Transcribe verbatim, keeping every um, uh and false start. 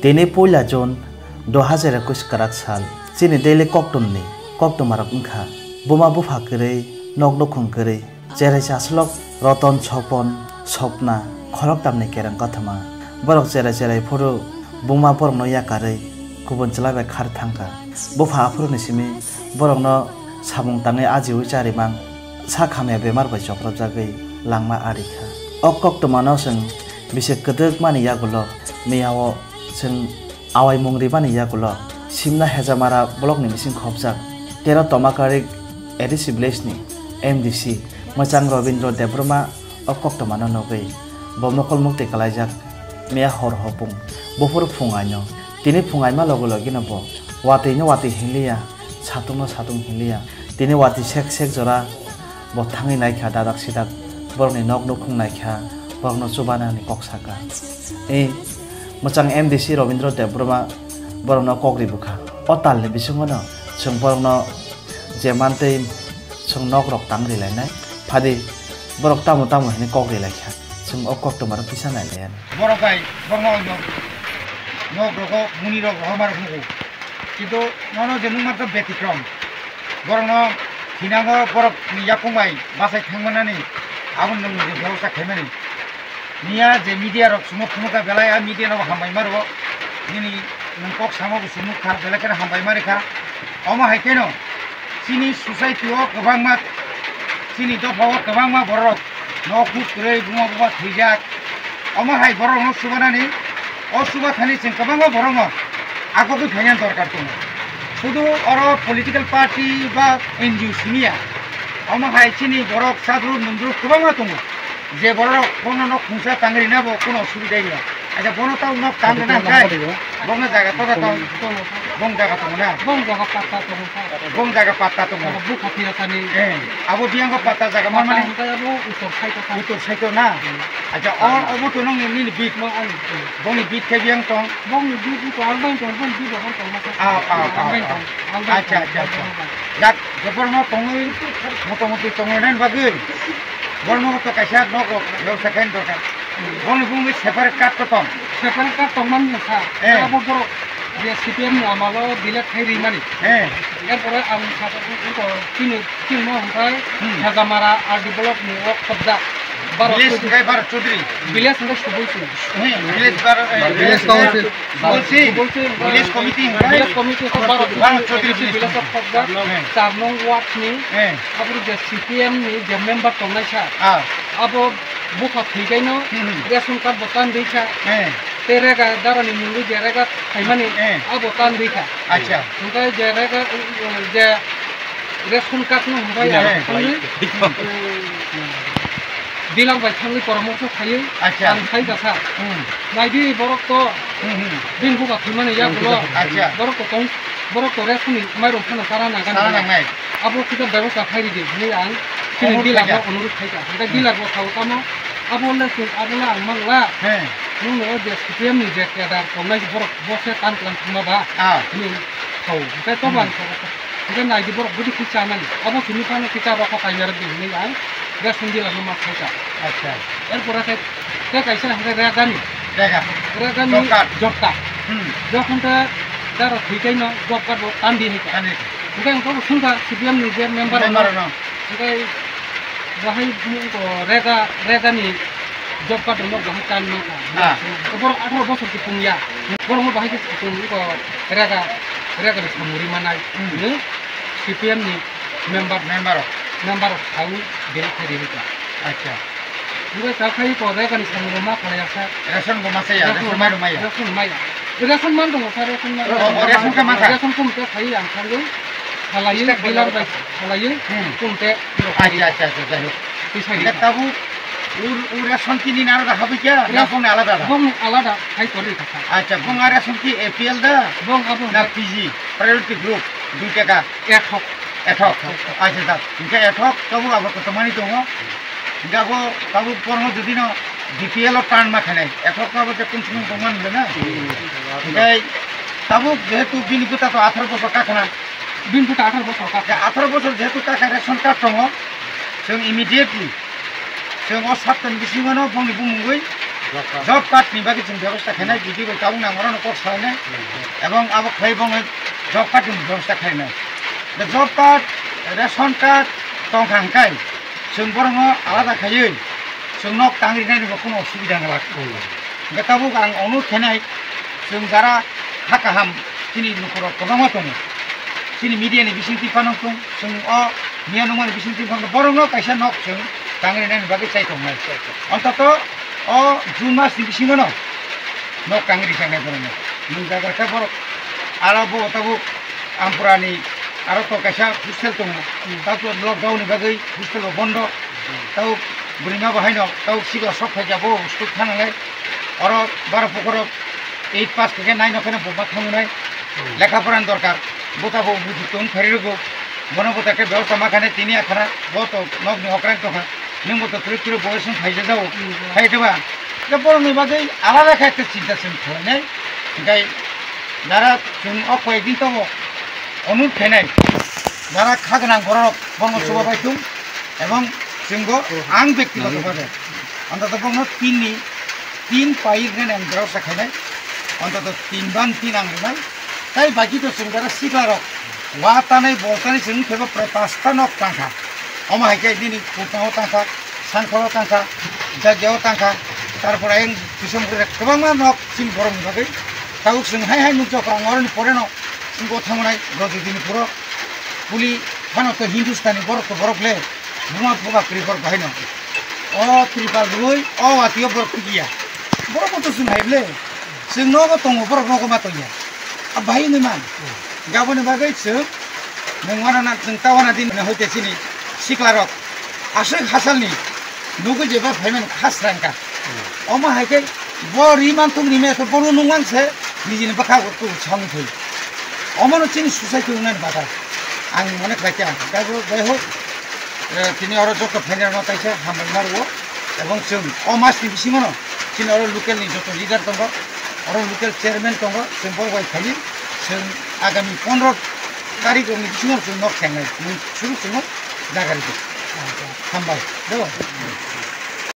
Tini puila June dui hazar ekush kwrak sal. Chini daily koktwmni koktwmarok wngkha buma bupha kwrwi, nok nukhung kwrwi, cherai chaslok Roton, Sopon, Sopna, khoroktamni kereng kothoma. Borok cherai cherai phuru buma borokno yakarwi kubun chwla bai khar thangkha. Bupha aphuruni simi borokno samung tangwi ajiui charimang sak hamya bemar bai chopropjagwi langma arikha. O koktwmano chwng bisi kwdwkmani yagulo miyao chwng awaimung rimani yagulo Simna Hejamara blockni bising khopjak tero Tomakarik A D C village ni M D C mwchang Robindra Debbarma o koktwmano nugwi bo mokol mukti kwlaijak. Miya hor hopung buphuru phung aino. Tini phung aima logo logino bo watwi no watwi hinliya, satung no satung hinliya. Tini watwi sek sek jora bo thangwi naikha, dadak sidak borokni nok nukhung naikha, borokno chubanani kok saka. E, mwchang M D C Robindra Debbarma borokno kok ri bukha. O talni bisingono chwng borokno je mantwi chwng nok rok tang ri lainai. Phadi borok tamo tamo hinwi kok ri laikha. Chwng o koktwmarok kisa nai laiya. Borok bai borokno nok, nok rogo muni rok rohorma rok nugo. Kintu nono je nukma khe betikrom. Borokno thinango borokni yakung bai bachai thangmanani aboni nwng je bebosta khaimani. Miya je media rok chumuk phunukha belai a media no hambai maro. Nini nwng kok samo bo chumuk kha belai kheno hambai mari kha. Omo hai kheno chini society o kwbangma, chini dopha o kwbangma borok nok huk kwrwi buma buba thwijak. Omo hai borok no chubanani, o chuba thani chwng kwbangma borok no agogwi phaina dorkar tongo. Sudu oro political party ba N G O simi ya. Omo hai chini borok chadru mundru kwbangma tongo. Je borok bono nok khungsa tangwi rina bo kuno osubidha ya. Acha bono tamo nok tang rina hwnkhe bono jaga toga tong, bong jaga tongo na? Bong jaga patta tongo sa. Bong jaga patta tongo. Abo bukha thira sani. Eh, abo biyango patta jaga man mani? Patta hwnkhe abo uttor side o sa. Uttor side o na? Hmm. Acha, o, obo to nongni nini bit. Mo ang. Bongni bit khe biyang tong? Bongni bit to ang bai tong, bongni bit rohor tong masa. Ah, ah, ah, ah. Ang bai tong, ang bai tong. Acha, acha, acha. Jak, je borno tongwi, motamuti tongwi nani bagwi. Borno to kaisa nok rok, rok sakhen dorkar. Boni bumung separate card to tong. Separate card tong man sa. Eh. Abo borok je C P M ni amalo delete khai ri mani. Eh. Erpore ang sa ko chini, chini mo hwnkhai Hmm. Hajamara R D block ni o khobjak. Baro Village Chaudhary. Hwnkhai Baro Chaudhary. Village hwnkhai Subul Singh. Hmm, village Baro, eh, Village village Council. Council. Village committee hwnkhai Village committee hwnkhai Baro Baro Chaudhary Chaudhary village. Village of Khobjak. Hmm. Char nong ward ni. Eh. Aboni je C P M ni je member tongnai sa. Ah. Abo bukha thwijaino Hmm, hmm. ration card bo tan dwi kha. Eh. Tei rega darani mungwi je rega khaimani Eh. abo tan dwi kha. Acha. Hwnkhai je rega, eh, je ration card no hwnkhai Eh. ang thangwi, eh, dealer bai thangwi poramorsho khaiwi Acha. ang khai kha sa. Hmm. Naidi borok to Hmm, hmm. bini bukha thwimani yakulo. Acha. Borok to tong, borok to ration ni mairum phano chara nangani. Chara nangnai. Abo kisa bebosta khai ridi hinwi ang chini Onurut dealer khai no kha. Onurut khai kha. Hwnkhe Hmm. dealer bo sao tamo, abo le chwng abo le ang mangla. He. Nwng no o je C P M ni je kedar tongnai borok bo se tan klang thangma ba. Ah. Hinwi sao. Hwnkhe to Hmm. bang sao. Hwnkhe naidi borok budi kisa nani. Abo simi phano kisa rokho kaimya rwdi hinwi ang ration dealer no ma khai kha. Acha. Erpore khe tei kaisa hwnkhe rega ni. Rega. Rega ni Job card. Job card. Hmm. Jokhon khe daro thwi khe no job card bo tan di hai kha. Tan di. Hwnkhe ang to sungkha C P M ni je member Member no. no. Hwnkhe bahai bumung ko rega, rega ni job card rok bahai tan man kha. Ah. Borok atharo bosor ki pung ya. Borok no bahai khe pung ko rega, rega ni samung ri manai. Hmm. Hwnkhe C P M ni member, Member rok. member rok saui delete khai ri kha. Acha. Hwnkhe ta khai ko rega ni samung ma khalai ya sa. Ration bo ma saya, Ration ration ma, mairum maya. Ration maya. Ration man tongo sa, ration man. Oh, oh, ration khe man kha. Ration kum khe khai ang thangwi. Khalaiwi Stake dealer bai khalaiwi Hmm. kum khe. Acha, acha, acha, jai hok. Twi sai Hwnkhe kha. Tabuk u, u ration kini naro da habwi kya? Na Ration bongni alada da? Bongni alada khai kori kha. Acha, bong a ration ki A P L da? Bong abo Na hai. P G, priority group, dui taka. Ethok. Ethok. Ethok. Acha, da. Hwnkhe ethok, tabuk abo kotomani tongo. Hwnkhe abo tabuk borno jodi no B P L o tan ma khainai. Ethok abo je kum sung tongma nang na. Hmm. Hwnkhe tabuk jehetu bini bwta to atharo bosor kakhna. Bini bwta atharo bosor kakhna. Hwnkhe atharo bosor jehetu kakha ration card tongo, chwng immediately chwng o saptani bisingo no bongni bumungwi Job card ni bagwi chwng bebosta khainai, bidi bai tabuk nang oro no kok salainai, ebong abo khlai bongwi job card ni bebosta khainai. The job card, ration card tongkha hwnkhe chwng borokno alada khaiwi chwng nok tangri nai ni bo kheno osubida wng lak. Hwnkhe tabuk ang onurod khainai, chwng jara kha kaham chini lukurok kwbangma tongo. Chini media ni bisingtwi phano chwng, chwng o miya nungmani bisingtwi phano borokno kaisa nok chwng tangri nai ni bagwi chai tongnai. Ontoto o June mas ni bisingo no nok tangri sanai borokno. Nwng jaga khe borok aro bo tabuk Ampurani aro to kaisa hostel tongo. Tabuk lockdown ni bagwi hostel bo bondo. Tabuk bwrwima bo haino tabuk sikla sok phaikha bo school thangnai. Oro baro pukhoro eight pass khe nine no kheno bo ma thangwi nai. Lekha porani dorkar. Bota bo buji tong phari rwgo. Bono bota khe bebosta ma khane tini akhana bo to nok ni okrang tongkha. Nwng bo to twrwk twrwk bo song phaijak jao. Phai diba? Je borok ni bagwi alada khe ekta chinta chwng khlainai. Hwnkhe jara chwng o koi din tongo. Onurod khainai. Jara kha gwnang borok bono chubabai thung. Ebong chwngbo ang bektigoto bhabe. Antato bongno tin ni tin payir nene ang bebsa khainai. Antato tin ban tin ang rwnai. Tai baki to chwng jara sikla rok. Wa tanai bol tanai chwng kebo prai pasta nok tangkha. Omo hai khe nini Kupang o tangkha, Sankhor o tangkha, Jagya o tangkha. Tarpore ayang Bishampur kwbangma nok chini borok ni bagwi. Tabuk chwng hai hai nukjak ang oroni pore no chwng bo thangnai Rajodini puro. Puli phano to Hindustani borok to borok le. Buma buba Tripal bahai no. O Tripal rwui, o watio borok tukiya. Borok bo to chwng hai le. Chwng nogo tongo, borok nogo ma tongya. A bahai ni man. Gaboni bagwi chwng nwng wana na, chwng ta wana din hoite chini sikla rok. Aswk hasalni nugui jeba phaiman khasrangka. Omo hai khe bo ri man thung ri me to bono nung man se nijini bwkha bo tu chong thwi. Omo no chini society wngnani bagwi ang mone khlai kha. Gabo bai ho, eh, tini oro joto phainai rokno kaisa hambai ma rwo. Ebong chwng o mas ni bisingo no chini oro local ni joto leader tongo, oro local chairman tongo, chwng bo bai phaiwi chwng agami pondro tarik rokni bisingo chwng nok khengnai. Chwng suru chwngno jaga rwdi. Hambai. Do.